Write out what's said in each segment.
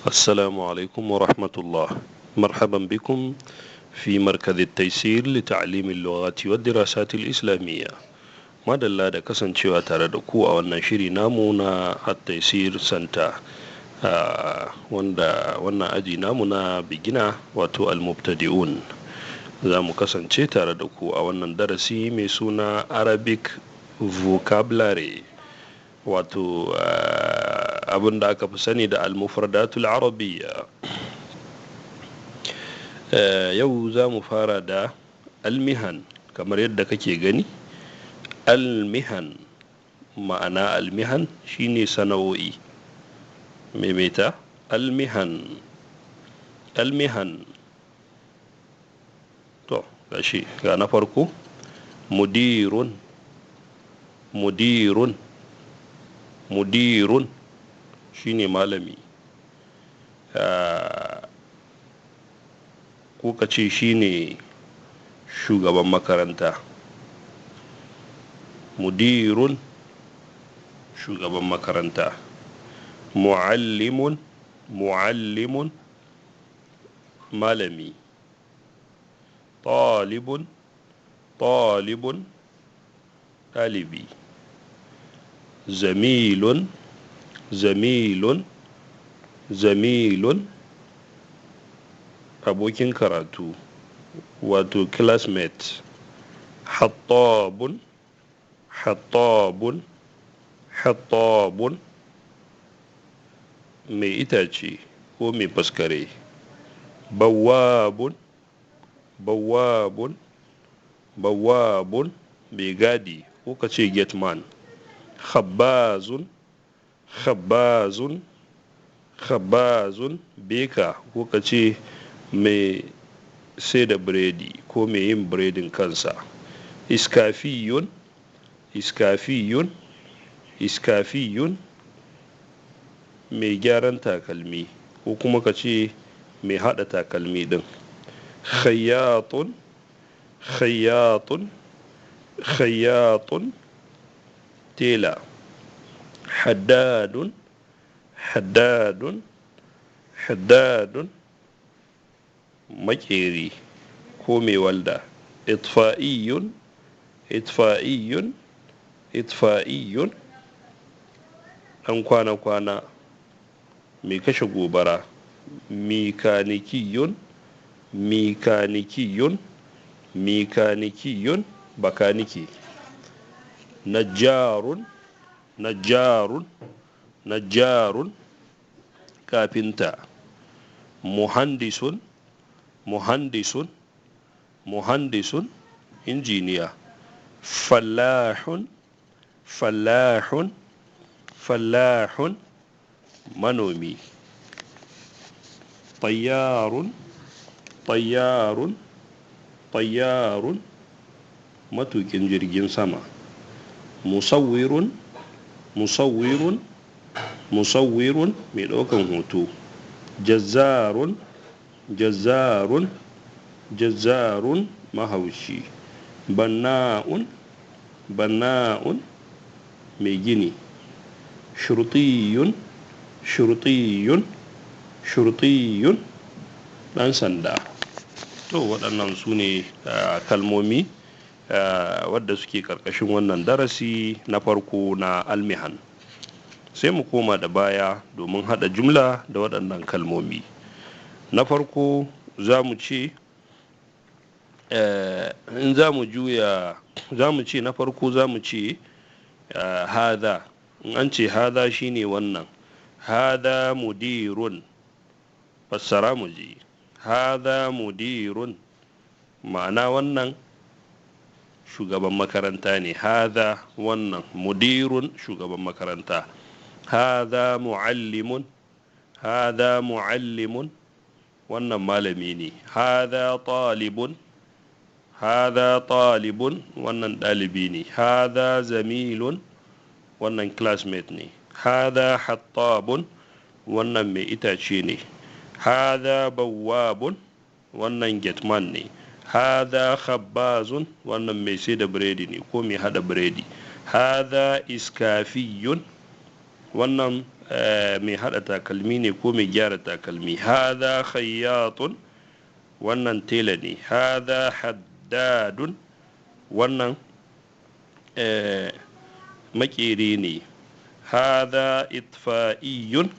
السلام عليكم ورحمة الله. مرحبا بكم في مركز التيسير لتعليم اللغات والدراسات الإسلامية. Madalla da kasancewa tare da ku a wannan shiri namu na At-Taysir Center, wanda wannan aji namu na beginner, wato al-mubtadi'un. Za mu kasance tare da ku a wannan darasi mai suna Arabic vocabulary, wato abin da aka fi sani da al-mufradatul arabiyya. Yau za mu fara da almihan, kamar yadda kake gani. Almihan, ma'ana almihan shine sana'o'i. Maimaita: almihan, almihan. To, gashi ga na farko: mudirun, mudirun, mudirun shine malami, ko ka ce shine shugaban makaranta. Mudirun, shugaban makaranta. Muallimun, muallimun, malami. Talibun, talibun, ɗalibi. Zamilun, zamilun, zamilun, abokin karatu, wato classmate. Hattabun, hattabun, hattabun, mai itace ko mai faskare. Bawwabun, bawwabun, bawwabun, mai gadi ko ka ce gateman. Khabbazun, khabbazun, khabbazun, baker ko ka ce mai sai da biredi ko mai yin biredin kansa. Iskafiyun, iskafiyun, iskafiyun, mai gyaran takalmi ko kuma ka ce mai haɗa takalmi ɗin. Khayyatun, khayyatun, khayyatun, tela. Haddadun, haddadun, haddadun, maƙeri ko mai walda. Itfa'iyun, itfa'iyun, itfa'iyun, ɗan kwana-kwana, mai kashe gobara. Mikanikiyun, mikanikiyun, mikanikiyun, bakanike. Najjarun, najjarun, najjarun, kafinta. Muhandisun, muhandisun, muhandisun, injiniya. Fallahun, fallahun, fallahun, manomi. Tayyarun, tayyarun, tayyarun, matukin jirgin sama. Musawwirun, musawwirun, musawwirun, mai ɗaukan hoto. Jazzarun, jazzarun, jazzarun, mahauci. Banna'un, banna'un, mai gini. Shurtiyun, shurtiyun, shurtiyun, ɗan sanda. To, waɗannan su ne kalmomi wadda suke ƙarƙashin wannan darasi na farko na almihan. Sai mu koma da baya domin haɗa jumla da waɗannan kalmomi. Na farko za mu ce, in za mu juya, za mu ce, na farko za mu ce hadha. In an ce hadha, shine wannan. Hadha mudirun. Fassara mu ji. Hadha mudirun, ma'ana wannan shugaban makaranta ne. Hadha, wannan, mudirun, shugaban makaranta. Hadha muallimun, hadha muallimun, wannan malami ne. Hadha talibun, hadha talibun, wannan ɗalibi ne. Hadha zamilun, wannan classmate ne. Hadha hattabun, wannan mai itace ne. Hadha bawwabun, wannan gateman ne. Hadha khabbazun, wannan mai sai da biredi ne ko mai hada biredi. Hadha iskafiyun, wannan mai hada takalmi ne ko mai gyara takalmi. Hadha khayyatun, wannan tela ne. Hadha haddadun, wannan makeri ne. Hadha itfa'iyun,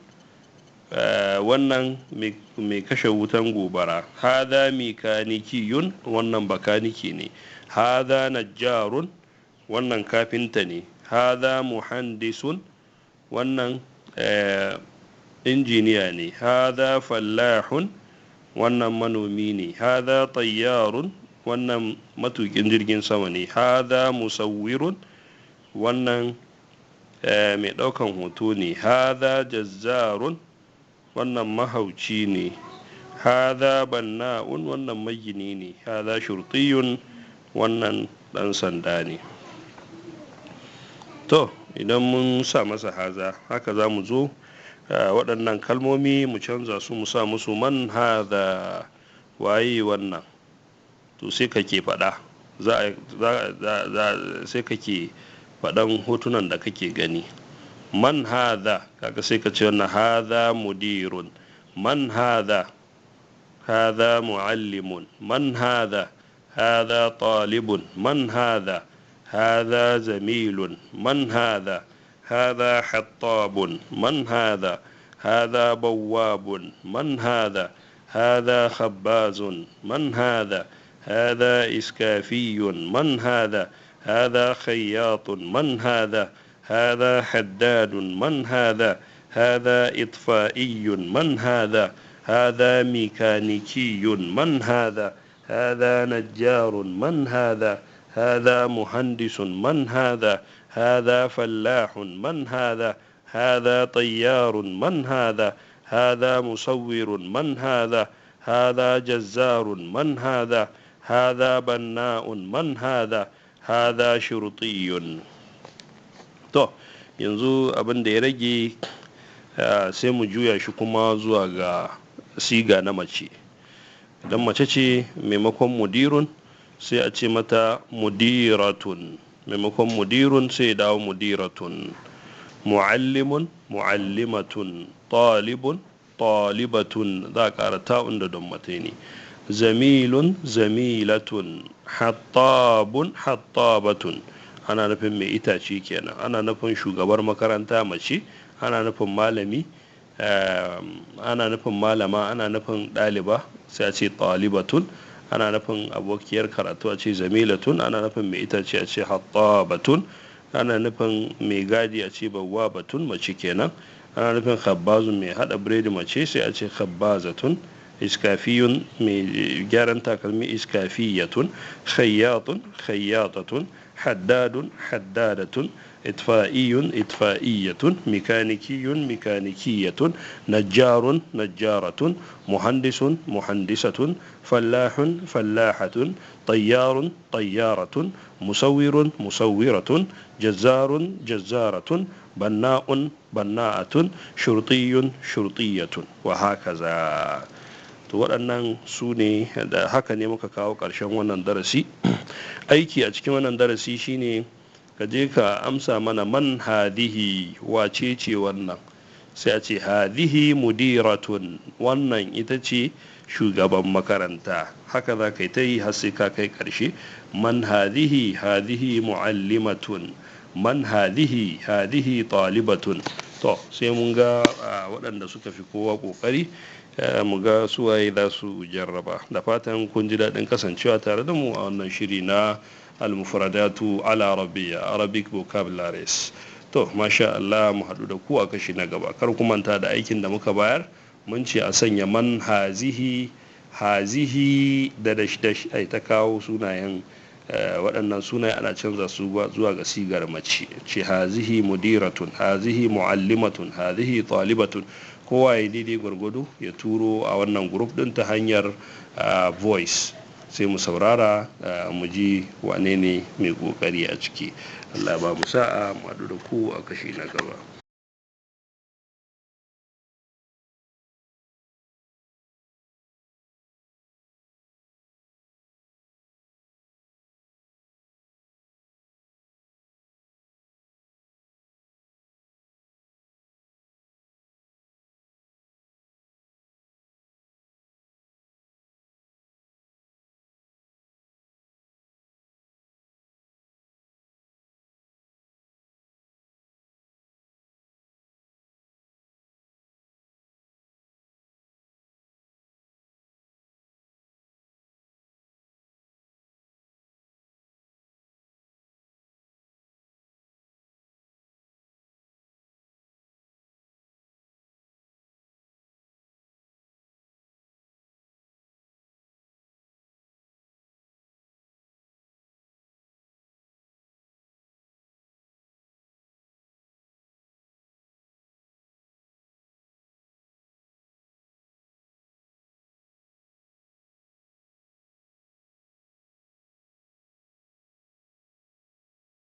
wannan mai kashe wutan gobara. Hadha mekanikiyun, wannan bakaniki ne. Hadha najjarun, wannan kafinta ne. Hadha muhandisun, wannan injiniya ne. Hadha fallahun, wannan manomi ne. Hadha tayyarun, wannan matukin jirgin sama ne. Hadha musawwirun, wannan mai ɗaukan hoto ne. Hadha jazzarun, wannan mahauci ne. Hadha banna'un, wannan magini ne. Hadha shurtiyun, wannan ɗan sanda ne. To idan mun sa masa haza, haka za mu zo waɗannan kalmomi mu canza su, mu sa musu man hadha, waye wannan. To sai kake faɗa, sai kake faɗan hotunan da kake gani. Man hadha, kaga sai ka ce wannan hadha mudirun. Man hadha, hadha muallimun. Man hadha, hadha talibun. Man hadha, hadha zamilun. Man hadha, hadha hattabun. Man hadha, hadha bawwabun. Man hadha, hadha khabbazun. Man hadha, hadha iskafiyun. Man hadha, hadha khayyatun. Man hadha, هذا حداد. من هذا، هذا إطفائي. من هذا، هذا ميكانيكي. من هذا، هذا نجار. من هذا، هذا مهندس. من هذا، هذا فلاح. من هذا، هذا طيار. من هذا، هذا مصور. من هذا، هذا جزار. من هذا، هذا بناء. من هذا، هذا شرطي. To yanzu abin da ya rage sai mu juya shi kuma zuwa ga siga na mace. Idan mace ce, maimakon mudirun sai a ce mata mudiratun, maimakon mudirun sai dawo mudiratun. Muallimun, muallimatun. Talibun, talibatun, za a ƙara ta'un da dammatai ne. Zamilun, zamilatun. Hattabun, hattabatun, ana nufin mai itace kenan, ana nufin shugabar makaranta mace, ana nufin malami, ana nufin malama, ana nufin ɗaliba sai a ce talibatun, ana nufin abokiyar karatu a ce zamilatun, ana nufin mai itace a ce hattabatun, ana nufin mai gadi a ce bawwabatun mace kenan, ana nufin khabbazun mai hada biredi mace sai a ce khabbazatun, iskafiyun mai gyaran takalmi iskafiyatun, khayyatun khayyatatun, haddadun haddadatun, itfa'iyun itfa'iyatun, mekanikiyun mekanikiyatun, najjarun najjaratun, muhandisun muhandisatun, fallahun fallahatun, tayyarun tayyaratun, musawwirun musawwiratun, jazzarun jazzaratun, banna'un banna'atun, shurtiyun shurtiyatun, wa hakaza. To waɗannan su ne, da haka ne muka kawo ƙarshen wannan darasi. Aiki a cikin wannan darasi shine ka je ka amsa mana man hadihi, wace ce wannan, sai a ce hadihi mudiratun, wannan ita ce shugaban makaranta. Haka za ka yi ta yi har sai ka kai ƙarshe. Man hadihi, hadihi muallimatun. Man hadihi, hadihi talibatun. To sai mun ga waɗanda suka fi kowa ƙoƙari, mu ga suwaye za su jarraba. Da fatan kun ji daɗin kasancewa tare da mu a wannan shiri na al-mufradatu ala arabiyya, Arabic vocabularies. To masha Allah, mu haɗu da ku a kashi na gaba. Kar ku manta da aikin da muka bayar, mun ce a sanya man hazihi, hazihi da dash dash, ai ta kawo sunayen waɗannan sunaye ana canza su zuwa ga sigar mace. Ce hazihi mudiratun, hazihi muallimatun, hazihi talibatun. Kowa ya daidai gwargwado ya turo a wannan group din ta hanyar voice, sai mu saurara mu ji wane ne mai kokari a ciki. Allah ba mu sa'a, mu haɗu da ku a kashi na gaba.